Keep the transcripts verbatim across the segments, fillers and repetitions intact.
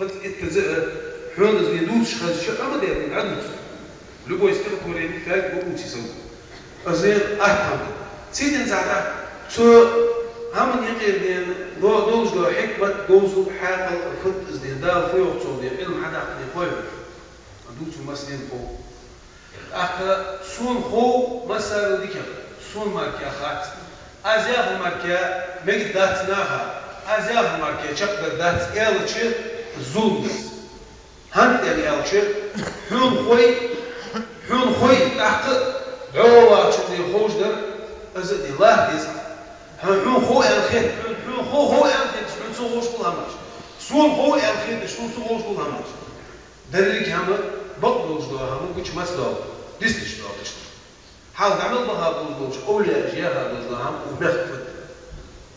Хьац иттаза а, хьона из ве дувцаш хазача, амма дерриг дӀадувц. Любой стихотворени фаг бу уци саг. Из вен атта хӀама. Цидин зада, цу хӀаман юкъера ден, до-, долаш дола хьикмат, говзал, хьаькъал, фуд из ден, Дала фу йоах цо ден, Ӏилма хьадаккха ден хой. Дувцар массанена хов. ТӀаккха сона хов массарел дикагӀа, сона мара кхы хац. Аз яхар мара кхы мегаргдац наха, аз яхар мара кхы чакхдаргдац аьлча, зулам да из. ХӀана аьлча, хьона хой, хьона хой, тӀаккха дӀавахачунна ховш дар, из а де латта деза. Хьона, хьона хов аьнна хет, хьона, хьона хов, хов аьнна хет, хьона ца ховш хул хӀамаш. Сона хов аьнна хет, сона ца ховш хул хӀамаш. Деррига хӀама, бакъ долаш дола хӀама гуча маца доал, дисташ доал иштта. Хьалха дӀа мел баха болаш долча овлияаша яха долаш дола хӀама укх мехка фуд.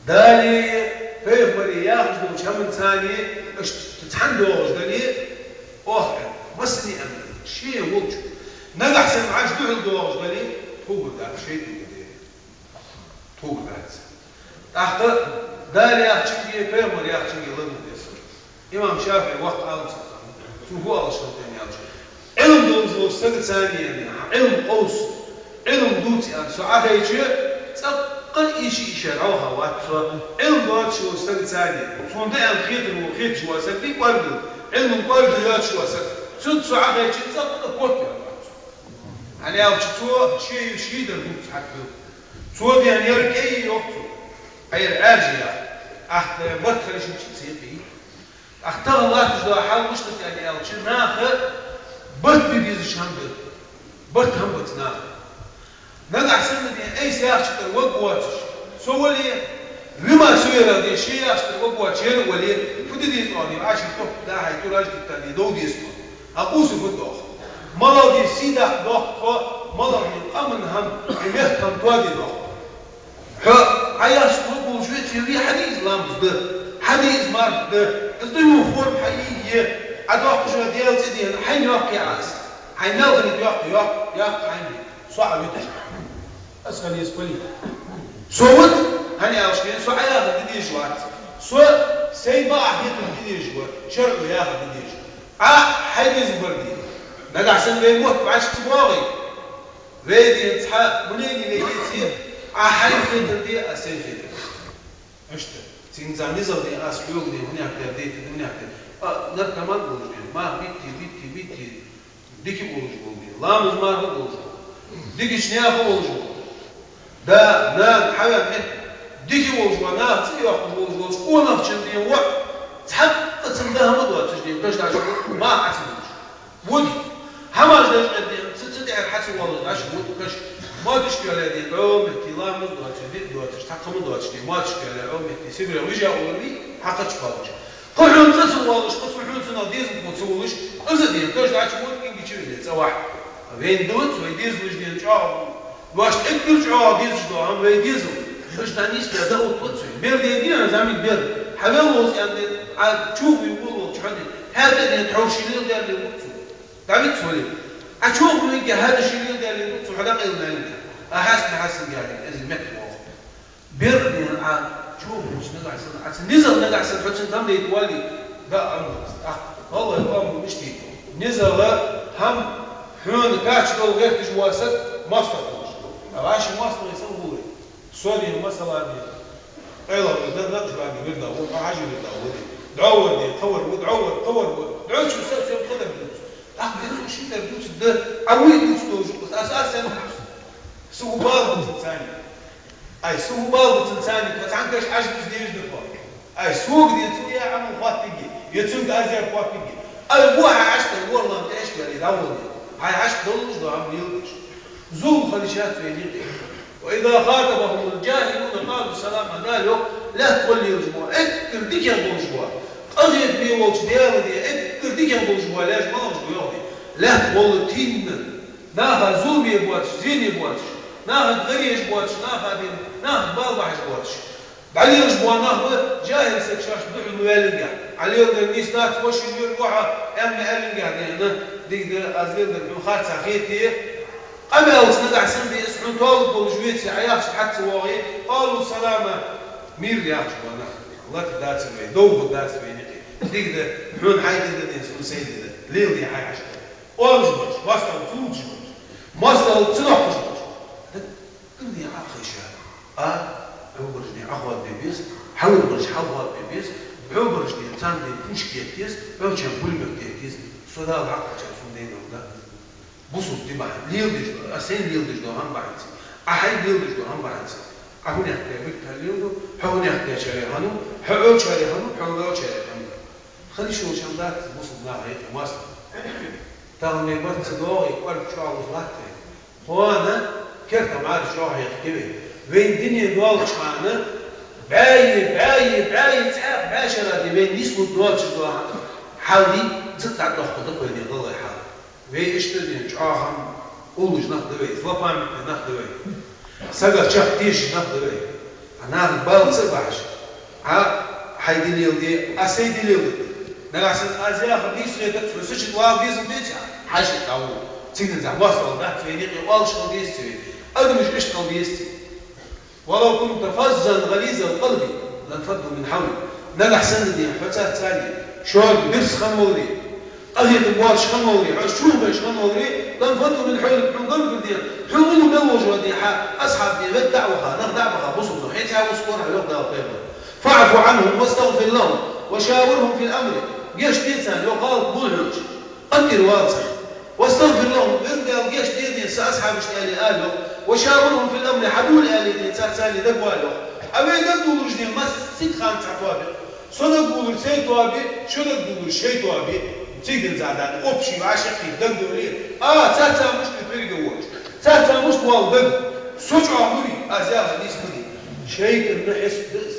Далеи пайхамареи яхаш долча хӀаманца иштта цхьана доагӀаш дале, оаха аьнна, массане аьнна, ше волча. Нагахьа санна Ӏаш духьал доагӀаш дале, тхогара дац, шайтӀагара да. Тхогара дац. ТӀаккха Дала яхачунга, пайхамара яхачунга ладувгӀа деза. Имам ШафиӀий воккха Ӏалам саг хиннав, цо фу оалаш хиннад аьлча: Ӏилма долаш волча сагаца, Ӏилма къовса, Ӏилма дувца аьнна со Ӏохайча, цӀаккха ийша-ийша дӀаваха вац со. Ӏилма доацаш волча сагаца, цунна да аьнна хетар вола, хеташ вола саг дий кӀоаргал, Ӏилман кӀоаргал йоацаш вола саг, цунца со Ӏохайча, цӀаккха котваьнна вац со. ХӀана аьлча цо ший, шийдар дувца хьатӀабилла. Цо ден яр кӀай йоах цо. Ӏер Ӏаьржа яха. Ахта барт хилча цига кхий. Ахта тахан латташ дола хьал мишта да аьлча, наха барт бе безаш хӀама да. Барт хӀама бац наха. Нагахьа санна ден айса яхача тӀара ваг воацаш, со вале, вима со яра ден, ше яхача тӀара ваг воацаш яр а вале, фу де деза оаха ден, Ӏаши топ да хьай тураж дита ден, дов деза тхо. А къувса фу дох? Малал ден сий даккха дох тхо, малал ден къаман хӀама, и мехка хӀама тоаде дох. Хьо Ӏа яхаш хӀама болаш веций, ве хьадийза ламаз да, хьадийза марха да, из да юха форма хьайийе, Ӏа доккхажа Даьла цӀи дена, хьайна йоккхий Ӏа из? Хьайна мел хилийта йоккхий, йоккхий, йоккхий хьайна. Со Ӏа виташ. Аз хьалес пали. Со вац, хӀана аьлча, со Ӏа яхар де дезаш вац. Со сай бакъахьа хетар де дезаш ва, шарӀо яхар де дезаш. Ӏа хьай деза бар де. Нагахьа санна вай мотт бӀаьшка ца боагӀий. Вай ден цхьа мнени вай деций, Ӏа хьай хетар де, аз сай хетар де. Иштта. Цинца низагӀа ден аз хьога ден, хӀунех тера дайтар, хӀунех тера. А, наркоман волаш ден, мах битти, битти, битти, дика волаш вола ден, ламаз марха волаш вола, дикача наьха волаш вола. Да, нана, хьаваьнна метта, дика волаш вола, наха цӀи йоаккхаш волаш волча къонахчун ден воӀ, цхьаккха цунна да хӀама доацаш ден, каш дӀачу, мах Ӏа ца луш. Води. ХӀамаш деш къа ден, ца, ца тӀехьа хьа ца воалаш, Ӏаш вода каш. Мотташ кхоьле ден, дӀо метте ламаз доацаш, диъ доацаш, цхьаккха хӀама доацаш ден, мотташ кхоьле, дӀо метте, Сибре вижа уларви, хьакхача кхоалаш. Кхы хьона цӀа ца воалаш, кхы цу хьона цунах дезалхо ца волаш, из а ден, каш дӀачу вода, кӀинг чу виле, цӀа вахь. Вайна дувц вай дезалаш ден чӀоагӀа. Вайшта эггара чӀоагӀа дезаш дола хӀама вай дезал. Каш дӀанийсде да оттац вай. Бер ден дий хьона, зӀамига бер. Хьавел волча аьнна де, Ӏа чухве вул волча хьона де. ХӀаьта ден тхьовра ший леладаьле вуц цо. ДӀавиц вале. Ӏа чухве виге хӀаьта ший леладаьле вуц цо, хьа дӀакъайла мел де. А хьаста, хьаста гали, из метта вох. Бер ден Ӏа чухве вуч нагахьа санна, Ӏа ца низагӀа нагахьа санна, хьо цунна там дайта вале, да амма. Ах, валлахӀи, амма мишта. НизагӀа хӀама хьона кхача дола гӀерташ вола саг моастагӀа волаш. А вӀаши моастагӀий санна гулай. Со ден масала ден. Къайлагӏа вирда, накъшбанди вирда, ва хьажи вирда, ва де. ДӀовар де, кхавар, ва дӀовар, кхавар, ва. ДӀочу са, са кхадар дувц. Ах, ден со ши дар дувц, да, а вуй дувц тоже, ас, ас, ас дувц. Су бал дувц цани. Ай, су бал дувц цани, ка цан каш аш дувц деш да фо. Ай, сога ден цу я Ӏамал хоаттиги, я цунга аз яр хоаттиги. Ай, во хьай Ӏашта, варлан тӀеш вали, равали. Хьай Ӏашта доллуш да, Ӏам лелдиш. Зулм хилча цу я дикъи. وإذا خاطبهم الجاهلون قالوا سلاما, Дала йоах, лаьтта гӀолла лелаш бола, эггара дикагӀа болаш бола, къахетаме волча Даьла де, эггара дикагӀа болаш бола лаьш малагӀаш ба йоах де. Лаьтта гӀолла тийна, наха зуламе боацаш, зене боацаш, наха гӀареш боацаш, наха бен, наха бала бахьаш боацаш. ДӀалелаш бола нах ба, жахӀил саг шоашта духьал ма ваьллинге. Ӏа леладер нийса дац, вошин вир ваха, аьнна аьллинге дена, дика да, аз леладер хьона харцахьа хете. Къамаьлаца нагахьа санна де, из хьона тоалургдолаш веце, Ӏа яхача хьа ца воагӀе, къалу салама, мир яхаш бола нах. Лата дацар вай, довгӀа дацар вай никъи. Дика да, хьона хьай ди да, ден сона сай ди да. Леладе хьай хьашт. Оалаш бараш, моастагӀал цу дувцаш бараш, моастагӀал цу дохкаш бараш. Дика дин Ӏохайша. А, бӀу бараш ден Ӏохоадабе беза, хьалур бараш хьалхоадабе беза, бӀу бараш ден царна ден пушка етта еза, бӀу чарна пулемёт етта еза. Со Дала хьакъ хилча сона ден долга да. Бусалба ди бахьан, леладеш дола, а, сай леладеш дола хӀама бахьанца, а, хьай леладеш дола хӀама бахьанца. Ӏа хӀанех тӀа битта леладу, хьо хӀанех тӀа чаре хьану, хьо Ӏочаре хьану, хьо Ӏочаре хьану. Хила йиш йолаш хӀама дац бусалба наха юкъе моастагӀа. Тахан вай барт ца доагӀе, кӀоарга чӀоагӀа латт вай. Кхоана керта мара чӀоагӀа хьехкий вай. Вайна дуне доаллача хана бӀаьи, бӀаьи, бӀаьи, цхьаькха бӀаь шера ди вайна нийслургдоацаш дола хьал дий, цу тӀа дӀадохкаргда вайна гӀалгӀай хьал. Вай иштта ден чӀоагӀа хӀама уллаш нах да вай, злопамятный нах да вай. Сагах чакх тешаш нах да вай. Ӏа наха бала ца бахьаш, Ӏа хьай ди леладе, Ӏа сай ди леладе. Нагахьа санна аз яхар нийса хетац, вай сача вала деза деций, хьажа дӀавола. Цигара цхьа моастагӀал дац вайна юкъе, оалаш хила дезаций вай. Адамаш иштта хила дезаций. ولو كنت فظا غليظ القلب لانفضوا من حولك. Нагахьа санна ден хьо царца цхьана шога бирса хинна валаре, къахетам боацаш хинна валаре, хьо чу беш хинна валаре, لانفضوا من حولك, хьона гаргара ден, хьона уллув мел волаш вола ден хьа асхьаб ден вет дӀа а ваха, нах дӀа а баха, бусалба нах, хьо цхьа вус кора, йоах Дала Пайхамара. فاعف عنهم واستغفر لهم وشاورهم في الأمر. Гешт де царна, йоах, гӀалат бу хьона. КъинтӀера вала царна. واستغفر لهم, веза Даьла, гешт де ден са асхьабашта аьле ала, йоах. وشاورهم في الأمر, хьабола аьле ден царца аьле дагавала, йоах. А вай дагадоалараш ден массаза хана цхьа тоаба я. Со дагадоалар сай тоаба я, шо дагадоалар шоай тоаба я. Цига ден цхьа дӀа общий вӀашагӀкхийтта дагадоале. А, царца мишта переговораш, царца мишта вала дага. Со чӀоагӀа лури, аз яхар нийса ма дий. ШайтӀан хьисап да из.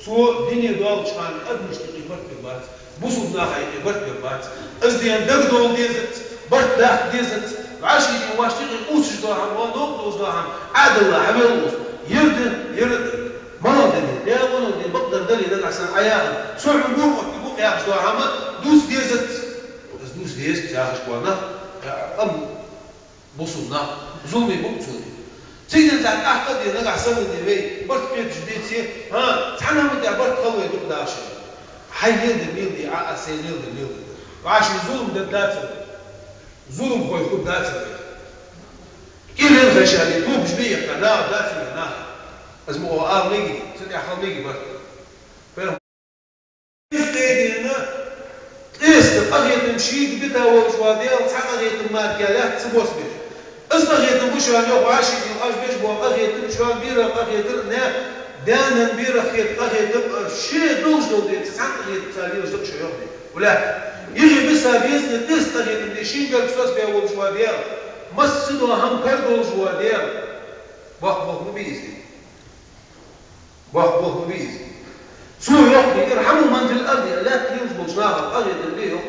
Цо дуне доаллача хана адамашта юкъе барт бергбац, бусалба наха юкъе барт бергбац. Из ден дагадовла дезац, барт даккха дезац. ВӀаший ден вӀашта юкъе кхувсаш дола хӀама, ва новкъа довза дола хӀама, Ӏадала хьавел укхаза. Ер да, ер да. Мала дале, дегӀа вано де, бакъдар дале, нагахьа санна Ӏа яхар, со хьона гур оттаргва-кх яхаш дола хӀама дувца дезац. Из дувца дезац яхаш бола нах, амма бусалба нах, зуламе бу-кх цо ден. Цига ден цхьа тӀаккха де, нагахьа санна де вай барт кхеташ деце, хӀа, цхьан хӀаман тӀа барт хила вай дукха даха шоана. Хьай леладер леладе, Ӏа а сай леладер леладе. ВӀаший зулам дергдацар вай. Зуламхой хургдацар вай. Кхы лелхаша де, топаш бе яхка, наха дацар вай, наха. Аз ма о ала меги, цу тӀа хила меги барт. Из къедена, къеста къахетам шийга бита волаш вола Даьла, цхьа къахетам мара лаьтта ца босбеш. Из къахетам ба шоана, йоах, вӀаший ден, оаш беш бола къахетам, шоана бера къахетар, наьха даьна бера хета къахетам, ше долаш дола ден, цхьан къахетамца лелаш да-кх шо, йоах, ден. Улаьтта. Юхе биса беза, къеста къахетам де, шийна гарга соцабе волаш вола Даьла, массадола хӀама кара долаш вола Даьла. Боккха болх ма бий из. Боккха болх ма бий из. Цо йоах: «ارحموا من في الأرض», лаьтта лелаш болча наха къахетам бе, йоах.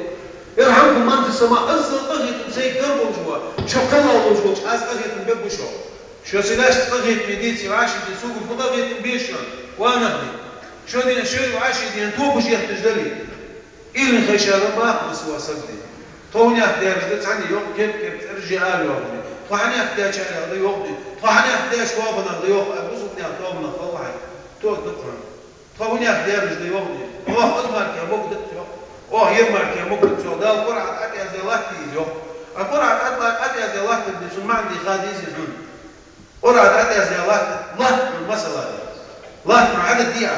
«يرحمكم من في السماء», аззал къахетам сайга дар болаш ва, шо кхелла волаш волча Ӏа къахетам бергба шоана. Шо са лаьшта къахетаме деце, вӀаший ден, сога фу къахетам бе шоана, ва нах дий. Шо ден, шоай вӀаший ден топаш етташ дале. Илин хайшара бакъ масса саг дий. Тхо хьанех даьраш да цхьанне, йоах, кеп-кеп цӀераш я ала, йоах, дий. Тхо хьанех даьчарех да, йоах, дий. Тхо хьанех даьча тоабанах да, йоах, ай, бусалбанех тоабанах хала хьай. Тоъ да тхона. Тхо хьанех даьраш да, йоах, дий. Оаха аз мара кхы мог дац, йоах. Оаха ер мара кхы мог дац, йоах. Дала Къуръан тӀа тӀаяздаь латт из, йоах. А Къуръан тӀа тӀа-, тӀаяздаь латтар дий, цун маӀан дий ха дезий хьона. Къуръан тӀа тӀаяздаь латт, латт хьона масала дий. Латт хьона хьадат дий а.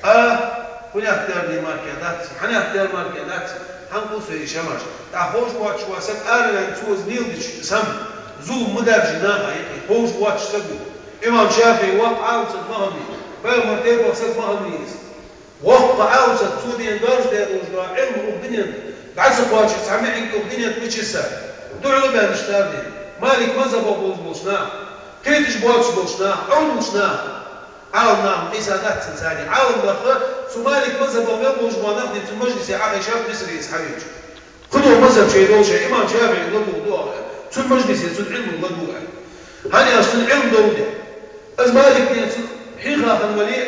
А, хьанех даьр дий мара кхы дац, хьанех даьр мара кхы дац, хьанкъул со из шамаш. ТӀаккха ховш воацаш вола саг араваьнна цо из леладича сам, зулам ма даржий наха юкъе, ховш воацаш саг ва. Имам ШафиӀий воккха Ӏалам саг ма хиннавий, Пайхамара тергал саг ма хиннавий из. Воккха Ӏалам саг, цо ден доаржадаь долаш дола Ӏилма укх дунен тӀа дӀа ца кхоачаш, цхьа маӀанг укх дунен тӀа ма чиса. ДуӀа баьннаш тар дий, Малик мазхӀабах болаш болча наха, кхеташ боацаш болча наха, Ӏовдалча наха. Ӏалам нах къийса дац царца. Ӏалам нах, цу Малик мазхӀабах мел болаш бола нах дий, цун мажлисе Ӏохайшаб Мисре из хьавенча. Кхыдола мазхӀаб шоай долаш, имам ШафиӀийга ладувгӀа, дувгӀа. Цун мажлисе, цун Ӏилмага ладувгӀа. ХӀана аьлча цун Ӏилма долаш дий. Из Малик дий, цун хьийха хинна вале,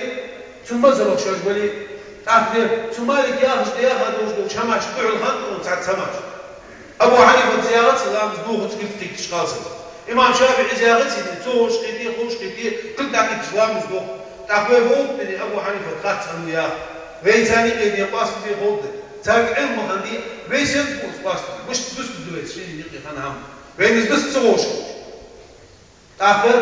цун мазхӀабах шоаш бале, тӀаккха дий, цу Малика яхача тӀа яха долаш долча хӀамашта духьал хиннад цхьацца хӀамаш. Абу Хьанифата яхац ламаз дохац, кулг кхийтташ кхалсаг. Имам ШафиӀийс яхац, цо ховш кхийте, ховш кхийте, кулг дӀакхийтташ ламаз доха. ТӀаккха вай бовлакъ дий, Абу Хьанифата хац хӀана яха. Вай царна юкъе ден къоастабе ховргда. Царга Ӏилма хиннадий, вай сенца бу из къоастабе? Мишта дусаргда вай шийна юкъе хинна хӀама? Вайна из дусса ца ховш. ТӀаккха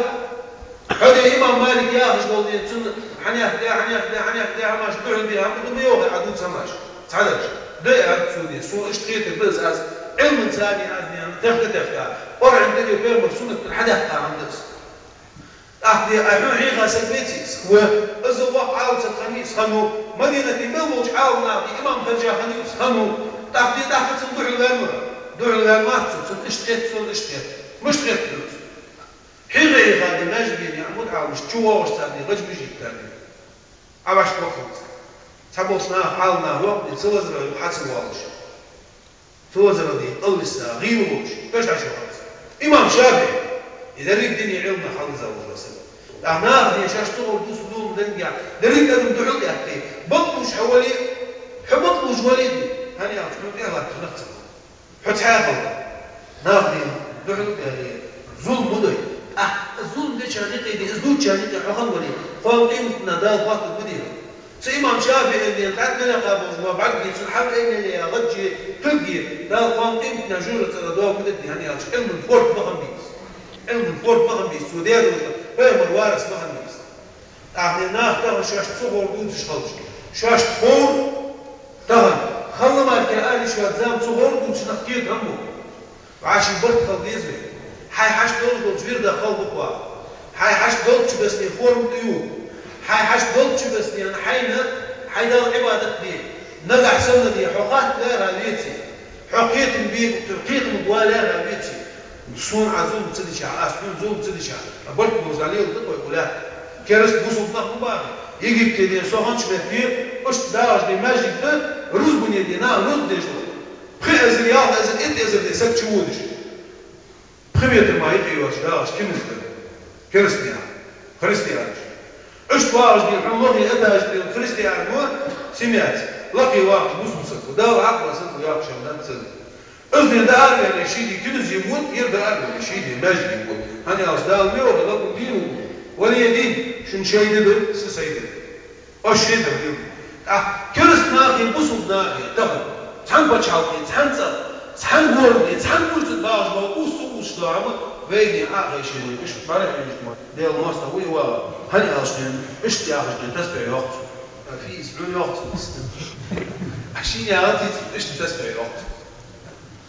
хьо де имам Малик яхаш дола ден, цунна хьанех де, хьанех де, хьанех де хӀамаш, духьал де хӀама да ма йоахий, Ӏа дувца хӀамаш. Цхьанарча. Дай аьннад цо ден, сона иштта хетар да из, аз Ӏилманца а аз ден, техка-техка. Къуръан тӀа а пайхамара суннат тӀа хьадаьккха хӀама да из. ТӀаккха де, ай хьона хьийха саг веций из? Ва, из воккха Ӏалам саг хиннавий из? Хиннав. Мадинате мел волча Ӏаламнаха имам хержа хиннавий из? Хиннав. ТӀаккха де, тӀаккха цунна духьал ваьннавий? Духьал ваьннавац цо, цунна иштта хет, цунна иштта хет. Мишта хет цунна? Хьийха-хьийха де маьждиге, яӀни мутаӀаламаш чувоагӀаш царна, гӀаж-мижиг тӀа. Ӏа вӀашагӀкхеталца. Цхьаболча наха, Ӏаламнаха йоах, ца лазар хьа ца воалаш. Ца лазар де, аллиса, гӀийла волаш, каш Ӏаш вахац. Имам ШафиӀий, из деррига дина Ӏилманах хьаллаза вола саг. ТӀаккха наха де шоаш ца ховр дусаргда зулам денга, деррига адам духьал а яьккхе, бакълувш хьо вале, хьо бакълувш вале, хӀана аьлча хьона тӀехьа латтар нах ца хул. Хьо цхьаькха вале, наха де духьал а яьле, зулам ма дой. ТӀаккха зулам дечарна юкъе де, из дувцачарна юкъе хьо хинна вале, кхоана къематдийнахьа Дала хоаттаргба дийна. Цу имам ШафиӀийна ден тӀа мел кхаь болаш бола бӀаргий, цун хьалха эйнеле я гӀаж, пилги, Дала кхоана къематдийнахьа жожагӀатен цӀера доагӀаргда, хӀана аьлча Ӏилман форд ма хиннабий из. Ӏилман форд ма хиннабий из, цо даь долча пайхамара варас ма хиннабий из. ТӀаккха наха тахан шоашта ца ховр дувцаш хилча, шоашта ховр тахан, хала мара кхы ала йиш йоаца зама, ца ховр дувцаш нах кхета хӀама ба. ВӀаший барт хила деза вай. Хьай хьашт долаш долча вирдах хала ма вахалахь. Хьай хьашт долча бесса форма тӀаювха. Хьай хьашт долча бесса хьайна, хьай Далла Ӏибадат де. Нагахьа санна де, хьо хатта лаьрхӀа веце, хьо кхетам бе, кхетамга ва лаьрхӀа веце, сона Ӏа зулам ца дича, аз хьона зулам ца дича, а барт бовза леладу вай улаьтта. Кераста бусалба нах ма бахий. Египте де со хиннача метте, иштта дагӀаш де маьждиг да, рузбане де, наха рузба деш да. Пхи эзар, ялх эзар, итт эзар де саг чуводаш. Пхи метр мара юкъе йоацаш дагӀаш киназа да. Кераста наха, христианаш. Иштта вагӀаш де, хьона лохе этажа тӀа христиан ва, семьяца. Лакхе вагӀаш бусалба саг ва. Дала Ӏакъла саг ва, яхаш хӀама дац цунна. Из де дӀаараваьле ший де киназа вода, ер дӀаараваьле ший де маьждиге вода. ХӀана аьлча Дала ма йоахий: «لكم دينكم ولي دين», шун шоай ди да, са сай ди да. Оаш шоай ди да. ТӀаккха кераста нахи бусалба нахи тахан цхьан паччахьалкхе, цхьан цӀагӀа, цхьан городе, цхьан улице багӀаш бола, ус ца усаш дола хӀама вайна Ӏохайша, иштта бӀарахьежаш ма, Даьла моастагӀа ва из, ваха, хӀана аьлча, иштта яхаш де тасбихь йоаккх цо. А фу из, хьона йоаккх цо из. А шийна яхац из, иштта тасбихь йоаккх цо.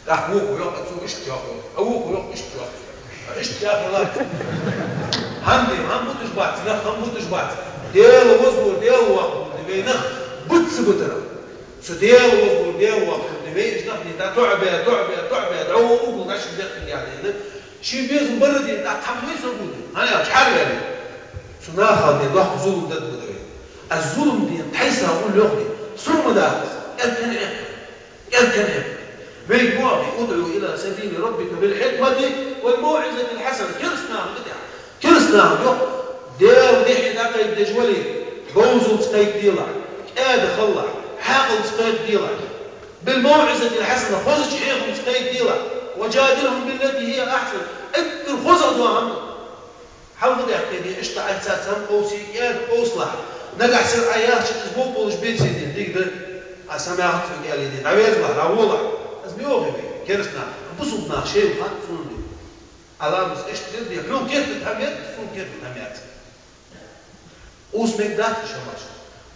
ТӀаккха вокхо йоах, а цо иштта йоах. А вокхо йоах, иштта йоах. А иштта яхе латт. ХӀама де, хӀама буташ бац, нах хӀама буташ бац. Даьла воазур, Даьла воаккхар да вай, нах буташ ца бутар. Цу Даьла воазур, Даьла воаккхар да вай, уж нах дӀа тоӀабаь, тоӀабаь, тоӀабаь, дӀа угул дӀа шин дехкинга дена. Ший безам бар дена, тӀаккха хӀама хой со бу де. ХӀана аьлча хьарваьле, цу наха де доккха зулам дергда вай. А зулам де тхьайса гӀулакх де, сур ма дац, эркан Ӏехка. Эркан Ӏехка. Вайга ма йоахий: «ادع إلى سبيل ربك بالحكمة والموعظة الحسنة». Кераста нахага тӀехьа. Кераста нахага йоах: Даьла духьа дӀакхайкадеш вале, говзалца кхайкаделахь, кӀаьда хилалахь, хьаькъалца кхайкаделахь. «بالموعظة الحسنة», хозача хьехамца кхайкаделахь. «وجادلهم بالتي هي أحسن». Эггара хозагӀа дола хӀама. Хьалха дехке де, иштта Ӏа цхьацца хӀама къовсе, кӀаьда къовсалахь. Нагахьа санна Ӏа яхачох из вов болаш беце де, дика да. Ӏа самаьхаца векъяли де, дӀавезалахь, дӀаволалахь. Из ма йоахий вай, кераста наха, бусалба наха шоайла хатта цунна де. Ӏаламат иштта дер де, хьона кхетта хӀама яц, сона кхетта хӀама яц. Ус мегаргдац уж хӀамаш.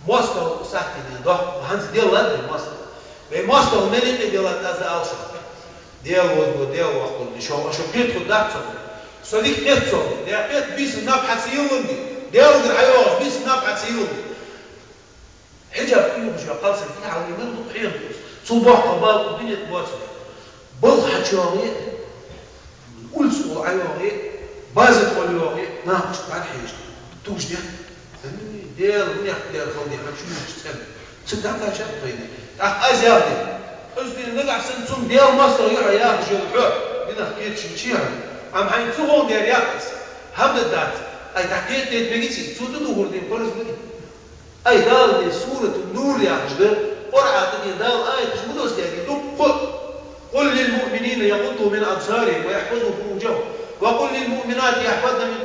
МоастагӀа сахьте де доккха, хӀанз деллад вай моастагӀа. Вай моастагӀа мел юкъе деллад аз да алаш. Даьла воазур, Даьла воаккхар да, шо, шо кхетаргдац цох. Со дика кхет цох. Даьла кхет, бийсан наб хьа ца йилланди. Даьлагара хьайоагӀаш, бийсан наб хьа ца йилланди. Хьиджаб куйгӀаш йола кхалсаг дика хьалве мел дукха хьехам тус. Цул боккха бала укх дунен тӀа боацаш. Балха хьачуйоагӀе, улица укхаза ӀойоагӀе, базар тӀа йоагӀе, нахашта бӀарахьежаш. Тугаш дехк. Даьла, мехка Даьла хала дехар чу юхаш цӀена. Ца даккха шаьтта пайда. ТӀаккха аз яхар да. Из дин нагахьа санна цунга Даьла моастагӀа я хьо яхаш йола хьо, динах кхеташ хинна ше хьо. Амма хьайна ца ховндаь яхар аз. ХӀама дац. Ай, дӀакхетаде мегаций, цо тӀадувхар дин параз ма дий. Ай, Дала ден Суратун-Нур яхаш да, Къуръан тӀа ден Дала аяташ ма доссадаьдий дуккха. «قل للمؤمنين يغضوا من أبصارهم ويحفظوا فروجهم وقل للمؤمنات يحفظن من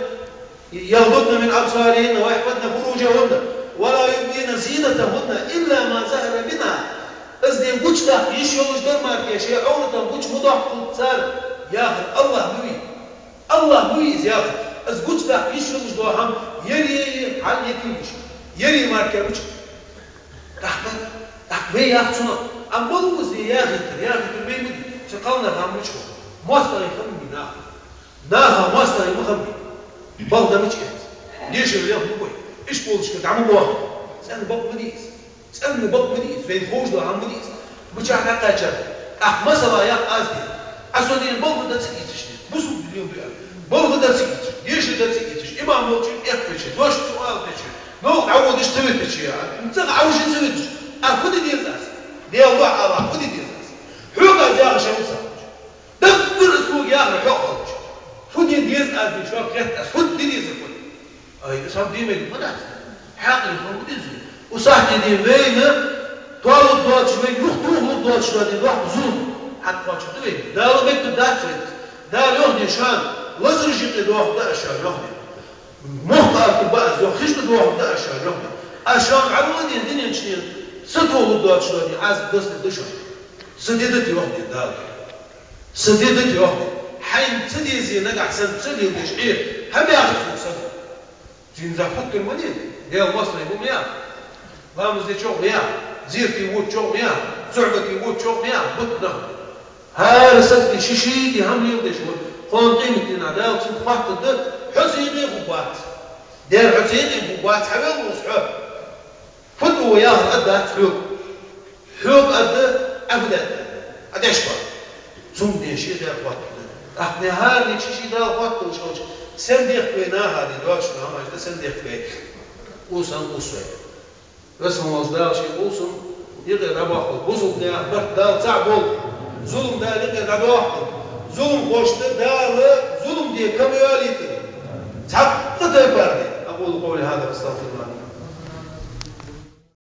يغضضن من أبصارهن ويحفظن فروجهن». ولا يبدين زينتهن إلا ما ظهر منها. Из ден гучадаккха йиш йолаш дар мара шоай Ӏовратах гуча ма доаккхалда цар, яхар АллахӀ ма вий. АллахӀ ма вий из яхар. Из гучадаккха йиш йолаш дола хӀама, ер е, хьал е кулгаш. Ер е мара гуча. ТӀаккха, тӀаккха вай яхар цунах. Амма малув из яхийтар, яхийтар вай ма дий. Цу кхалнах хӀама гуча. МоастагӀий хам бий наха. Наха моастагӀий ма хам бий. Балха да мича эц. Дешар лелха ма бой. Ишболашка дӀа ма боахк. ЦӀена бакъ ма дий из. ЦӀена бакъ ма дий из. Вайна ховш дола хӀама ма дий из. Мичахьа дӀакхаьчад. ТӀаккха масала яккха аз дий. Ӏа со дийна балха да ца ийцаш дий. Бусалба дин дуй аз. Балха да ца ийцаш. Дешар да ца ийцаш. Имам волча эхь беча. Дош ца оалабеча. Новкъа дӀаводаш ца витача. ЦӀагӀа Ӏовужаш ца витача. Ӏа фу де деза аз? Даьла духьа ала, фу де деза аз? Хьога аз яхаш хӀама ца хилча. Даггара из хьога яхар хьо а хилча. Фу де деза аз дий, шуга хетт аз, фу де деза хьона? Ай, из хӀама де мегаргма дац. Хьаькъал хьона ма дезий. Укх сахьте дий вайна, тоалургдоацаш вайна, юхатохалургдоацаш вайна доккха зулам хьатӀакхоачаргда вайна. Дала мегаргдац вайна. Дала йоах дий шоана, лазараш юкъе доахаргда аз шоана, йоах дий. Мохк аркхургба аз, йоах, хиш тӀа доахаргда аз шоана, йоах дий. Аз шоана Ӏоваьнна дунен чу сатохалургдоацаш вайна, аз дастаргда шоана. Са де да те, йоах дий Дала. Са де да те, йоах дий. Хьайна ца дезе нагахьа санна ца леладеш Ӏе, хьабаьхача сона сага. Цунца футтар ма де, Даьла моастагӀий ва ма яха. Ламаз дечох ма яха, зерате водачох ма яха, сухьбате водачох ма яха, бутт нах. ХӀара саг дий ший-ший дий хӀама леладеш ва, кхоана къематдийнахьа Дала цунга хоаттаргда, хьо цу юкъе хургвац. Дера, хьо цу юкъе хургвац, хьавел вус хьо. Фу да ва яхар а дац хьога. Хьога а да, Ӏа фу даьд? Ӏа деш вар. Цунга ден ший Дала хоаттаргда. ТӀаккха хӀаране ший-ший Дала хоатталуш хилча, сенна дехк вай наха дий, доацаш дола хӀамаш да сенна дехк вай? Къувсам къувс вай. Веза волча Дала ший къувсам юкъера дӀабоаккхалба. Бусалба наьха барт Дала цхьа болба. Зулам Дала юкъера дӀадоаккхалба. Зуламхошта Дала зулам де кабаялийталда. Цхьаккха тайпара де. أقول قولي هذا وأستغفر الله لي ولكم.